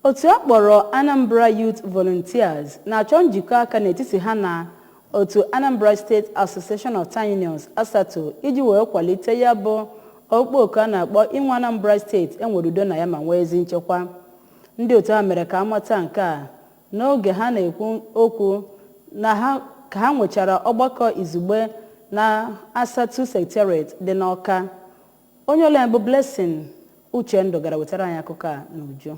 Otu a kpọrọ Anambra Youth Volunteers na-achọ njikọ aka n'etiti ha na otu Anambra State Association of Town Unions, ASATU, iji wee kwalite ya bụ okpoko a na-akpọ inwe Anambra Steeti enwere udo na ya ma nwee ezi nchekwa. Ndị otu ha mere ka amata nke a n'oge ha na-ekwu okwu na ha ka ha nwechara ọgbakọ izugbe na ASATU Secretariat dị n'Awka. Onye ole bụ Blessing Uchendụ gara wetara anyị akụkọ a n'uju.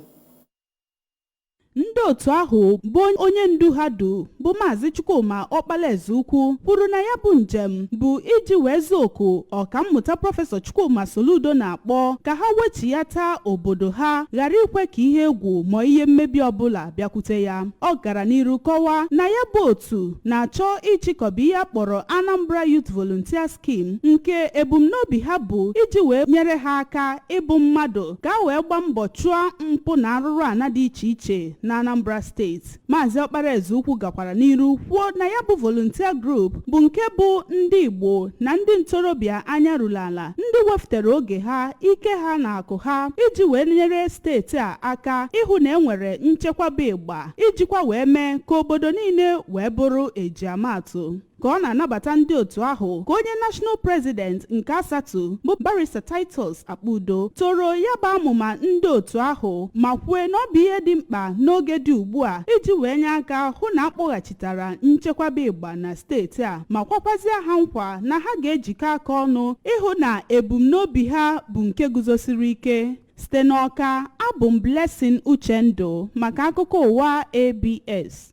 Ndị otu ahụ bụ onye ndu ha du bụ Maazị Chukwuma Ọkpalaeze Ukwu kwuru na ya bụ njem bụ iji wee zaa oku Ọkammụta Prọfesọ Chukwuma Soludo na-akpọ ka ha wechiyata obodo ha, ghara ikwe ka ihe egwu ma ihe mmebi ọbụla bịakwute ya. Ọ gara n'iru kọwaa na ya bụ otu na-achọ ịchịkọba ihe a kpọrọ Anambra Youth Volunteer Scheme, nke ebumnobi ha bụ iji wee nyere ha aka ịbụ mmadụ ka a wee gbaa mbọ chụọ mpụ na arụrụ ana dị iche iche na Anambra Steeti. Maazị Ọkparaeze Ukwu gakwara n'iru kwuo na ya bụ volunteer group bụ nke bụ ndị Igbo na ndị ntorobịa anya ruru ala, ndị wepụtara oge ha, ike ha na akụ ha iji wee nyere steeti a aka ịhụ na enwere nchekwaba ịgba, ijikwa wee mee ka obodo niile wee bụrụ ejiamaatụ. Ka ọ na-anabata ndị otu ahụ, ka onye National President nke ASATU bụ Barrister Titus Akpudo toro ya bụ amụma ndị otu ahụ ma kwue na ọ bụ ihe dị mkpa n'oge dị ugbu a iji wee nye aka hụ na akpọghachitara nchekwaba ịgba na steeti a, ma kwakwazie ha nkwa na ha ga-ejikọ aka ọnụ ịhụ na ebumnobi ha bụ nke guzosiri ike. Site n'Awka, abụ m Blessing Uchendụ maka akụkọ ụwa ABS.